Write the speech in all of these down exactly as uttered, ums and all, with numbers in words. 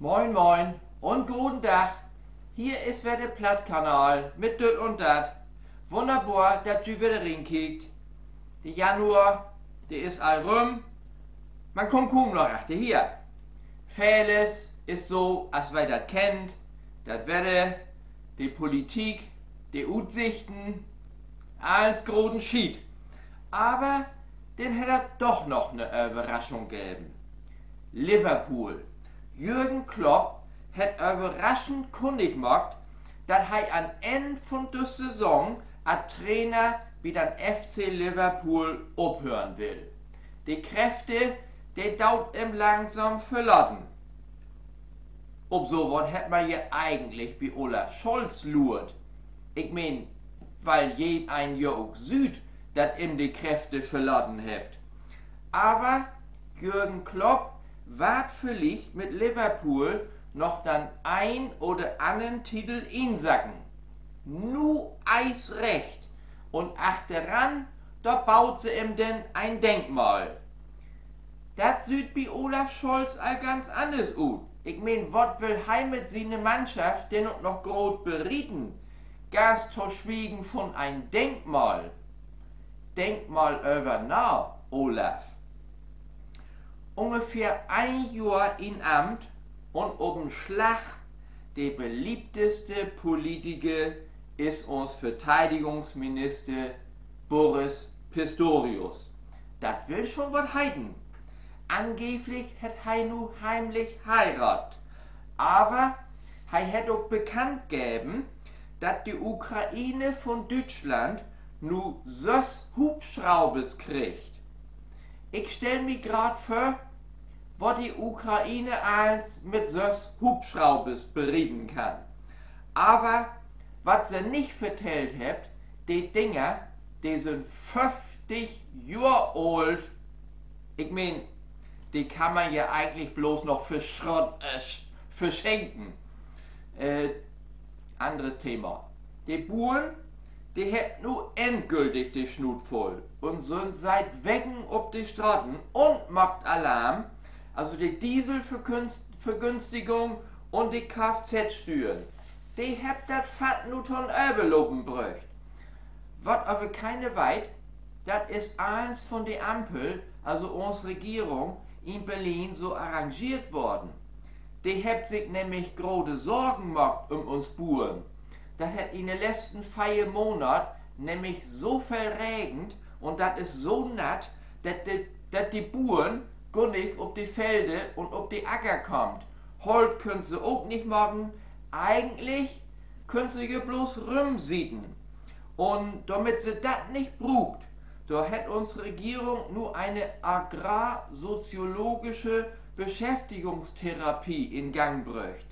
Moin, moin un goden Dag. Hier is wedder de Plattkanal mit Düt un Dat. Wunnerbor, dat ji wedder rinkiekt. De Januar, de is al rüm. Man kummt kuum noch achterher. Veles is so, as wi dat kennt. Dat Wedder, de Politik, de Utsichten, allens groten Schiet. Aver denn hett dat doch noch 'ne Överraschung geven. Liverpool. Jürgen Klopp hett överraschend kunnig maakt, dat he an Enn vun de Saison as Trainer bi den F C Liverpool ophören will. De Kräfte, de doot em langsam verlaten. Op so wat hett man ja egentlich bi Olaf Scholz luert. Ik meen, wiel jedeen ja ok süht, dat em de Kräfte verlaten hebbt. Aver Jürgen Klopp warrt villicht mit Liverpool noch den een oder annern Titel insacken. Nu eerst recht. Un achteran, dor boot se em denn en Denkmal. Dat süht bi Olaf Scholz al ganz anners ut. Ik meen, wat will he mit siene Mannschaft denn ok noch groot berieten? Ganz to swiegen vun en Denkmal. Denk mal över na, Olaf. Ungefähr een Johr in Amt un op en Slag de beliebteste Politiker is uns Verteidigungsminister Boris Pistorius. Dat will schon wat heten. Angeblich hett he nu heimlich heiraadt. Aver he hett ok bekannt geven, dat de Ukraine vun Düütschland nu söss Hubschraubers kriggt. Ik stell mi graad vör, wat de Ukraine allens mit söss Hubschraubers berieten kann. Aver wat se nich vertellt hebbt, de Dinger, de sünd föfftig Johr oolt. Ik meen, de kann man ja egentlich bloots noch verschrott-, äh, sch-, verschenken. Äh, anneres Thema. De Buern, de hebbt nu endgültig de Snuut vull un sünd siet Weken op de Straten un maakt Alarm, also de Dieselvergünst-, Vergünstigung un de Kfz-Stüern, de hebbt dat Fatt nu to'n Överlopen bröcht. Wat aver keeneen weet, dat is allens vun de Ampel, also uns Regierung in Berlin, so arrangeert worrn. De hebbt sik nämlich grote Sorgen maakt üm uns Buern. Dat hett in de letzten veer Monat nämlich so veel regent un dat is so natt, dat de, dat de Buern gor nich op de Felder un op de Acker kaamt. Holt köönt se ok nich maken. Egentlich köönt se hier bloots rümsieten. Un dormit se dat nich bruukt, dor hett uns Regierung nu ene agrarsoziologische Beschäftigungstherapie in Gang bröcht.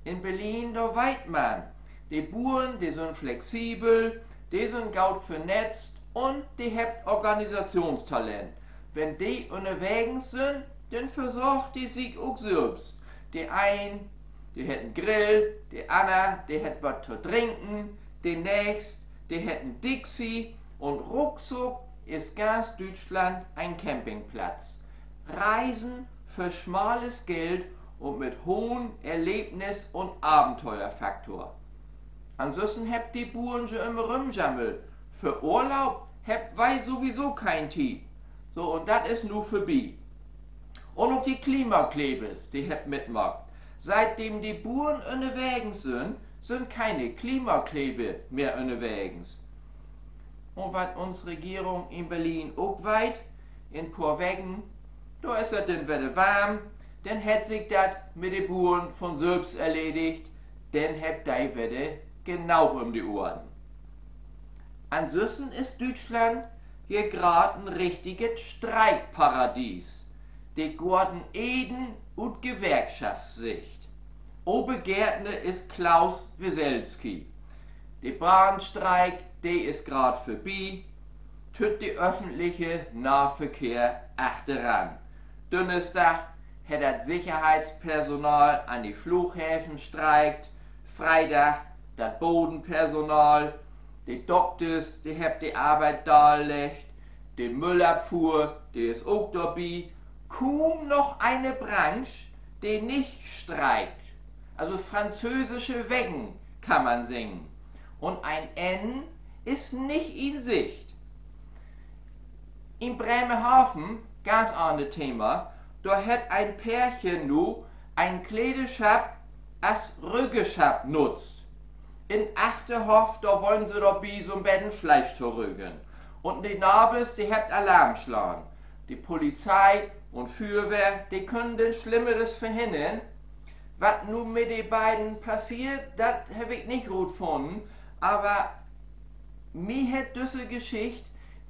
In Berlin, dor weet man, de Buern, de sünd flexibel, de sünd goot vernetzt un de hebbt Organisationstalent. Wenn de ünnerwegens sünd, denn versorgt de sik ok sülvst. De een, de hett en Grill, de anner, de hett wat to drinken, de nächst, de hett en Dixi un ruckzuck is ganz Düütschland en Campingplatz. Reisen för smales Geld un mit hohen Erlebnis- un Abenteuerfaktor. Ansünsten hebbt de Buern je ümmer rümjammert: För Urlaub hebbt wi sowieso keen Tiet. So, un dat is nu vörbi. Un ok de Klimaklevers, de hebbt mitmaakt. Sietdem de Buern ünnerwegens sünd, sünd kene Klimaklever mehr ünnerwegens. Un wat uns Regierung in Berlin ok weet: In poor Weken, dor is dat denn wedder warm, denn hett sik dat mit de Buern vun sülvst erledigt, denn hebbt de wedder genoog üm de Ohren. Ansünsten is Düütschland hier graad en richtiget Streikparadies. De Goorn Eden ut Gewerkschaftssicht. Obergärtner is Klaus Weselsky. De Bahnstreik, de is graad vörbi, tütt de öffentliche Nahverkehr achteran. Dünnersdag hett dat Sicherheitspersonal an de Flughäven streikt, Freedag dat Bodenpersonal, de Dokters, de hebbt de Arbeit daalleggt, de Müllabfuhr, de is ok dorbi. Kuum noch ene Branche, de nich streikt. Also französische Wegen kann man singen. Un en Enn is nich in Sicht. In Bremerhaven, ganz anner Thema, dor hett en Pärchen nu en Kledaarschapp as Rökerschapp nutzt. In Achterhoff, dor wullen se dorbi so'n beten Fleesch torökern. Un de Nabers, de hebbt Alarm slaan. De Polizei un Füerwehr, de kunnen denn Slimmeres verhinnern. Wat nu mit de beiden passeert, dat heff ik nich rutfunnen, aver mi hett düsse Geschicht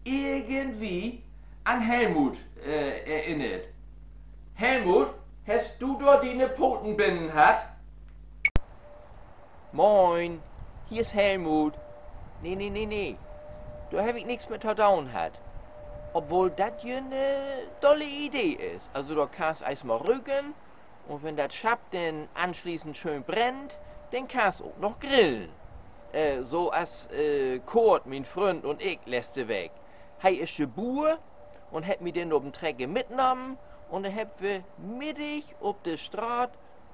irgendwie an Helmut, äh, erinnert. Helmut, hest du dor diene Poten binnen hatt? Moin, hier is Helmut. Nee, nee, nee, nee. Dor heff ik nix mit to doon hatt. Obwohl dat je 'ne dolle Idee is. Also, dor kannst eerstmal rökern un wenn dat Schapp denn anschließend schöön brennt, denn kannst ok noch grillen. Äh, so as, äh, Kurt, mien Fründ, un ik letzte Week. He is je Buer un hett mi denn op 'n Trecker mitnahmen un denn hebbt wi Middag op de Straat,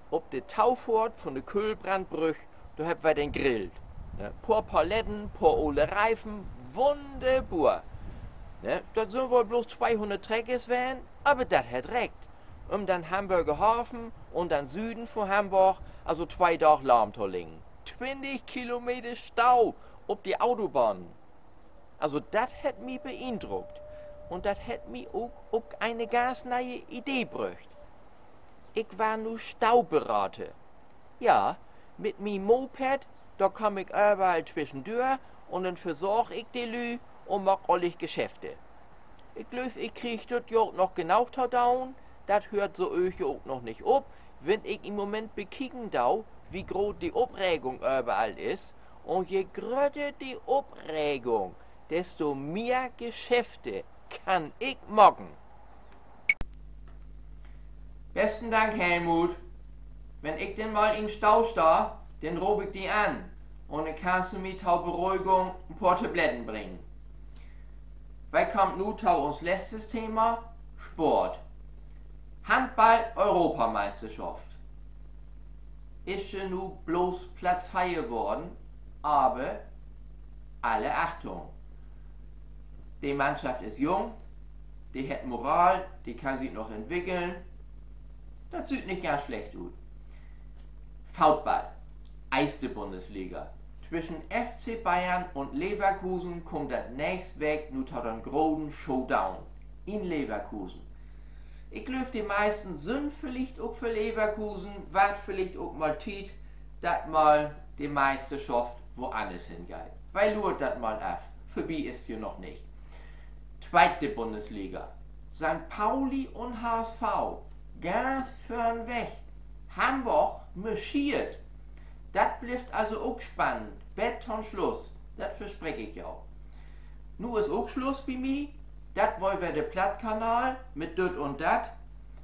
op de Tofohrt von de Köhlbrandbrüch, dor hebbt wi denn grillt. Ne, poor Paletten, poor ole Reifen, wunnerbor. Ne, dat sünd woll bloots tweehunnert Treckers ween, aver dat hett reckt, üm den Hamborger Haven un den Süden von Hamborg, also twee Daag lahm to leggen. Twintig Kilometer Stau op de Autobahnen. Also, dat hett mi beindruckt. Un dat hett mi ok, ok ene ganz ne'e Idee bröcht. Ik warr nu Stauberater. Ja, mit mien Moped, dor kaam ik överall twischendör un denn versorg ik de Lüüd un maak ollig Geschäfte. Ik glööv, ik krieg dat Johr noch genoog to doon. Dat höört so öög ok noch nich op, wenn ik in'n Moment bekieken do, wo groot de Opregung överall is. Un je grötter de Opregung, desto mehr Geschäfte kann ik maken. Besten Dank, Helmut. Wenn ik denn mal in Stau stah, denn roop ik di an. Un denn kannst du mi to Beruhigung en poor Tabletten bringen. Wi kaamt nu to uns letztes Thema, Sport. Handball-Europameisterschaft. Is je nu bloots Platz veer worrn, aver alle Achtung. De Mannschaft is jung, de hett Moral, de kann sik noch entwickeln. Dat süht nich ganz slecht ut. Football, eerste Bundesliga. Twischen F C Bayern un Leverkusen kummt dat nächst Week nu to den groten Showdown in Leverkusen. Ik glööv, de meisten sünd villicht ok för Leverkusen, warrt villicht ok mal Tiet, dat mal de Meisterschaft woanners hengeiht. Wi luert dat mal af. Vörbi is se noch nich. Tweete Bundesliga. Sankt Pauli un H S V, ganz vörn weg. Hamborg marscheert. Dat blifft also ok spannend bet to'n Sluss, dat verspreek ik jo. Nu is ok Sluss bi mi. Dat weer wedder de Plattkanal mit Düt un Dat.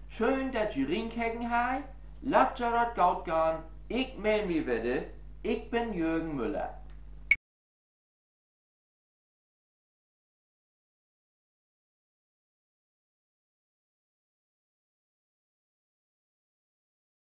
Schöön, dat ji rinkeken hebbt. Laat jo dat goot gahn. Ik meld mi wedder. Ik bün Jürgen Müller.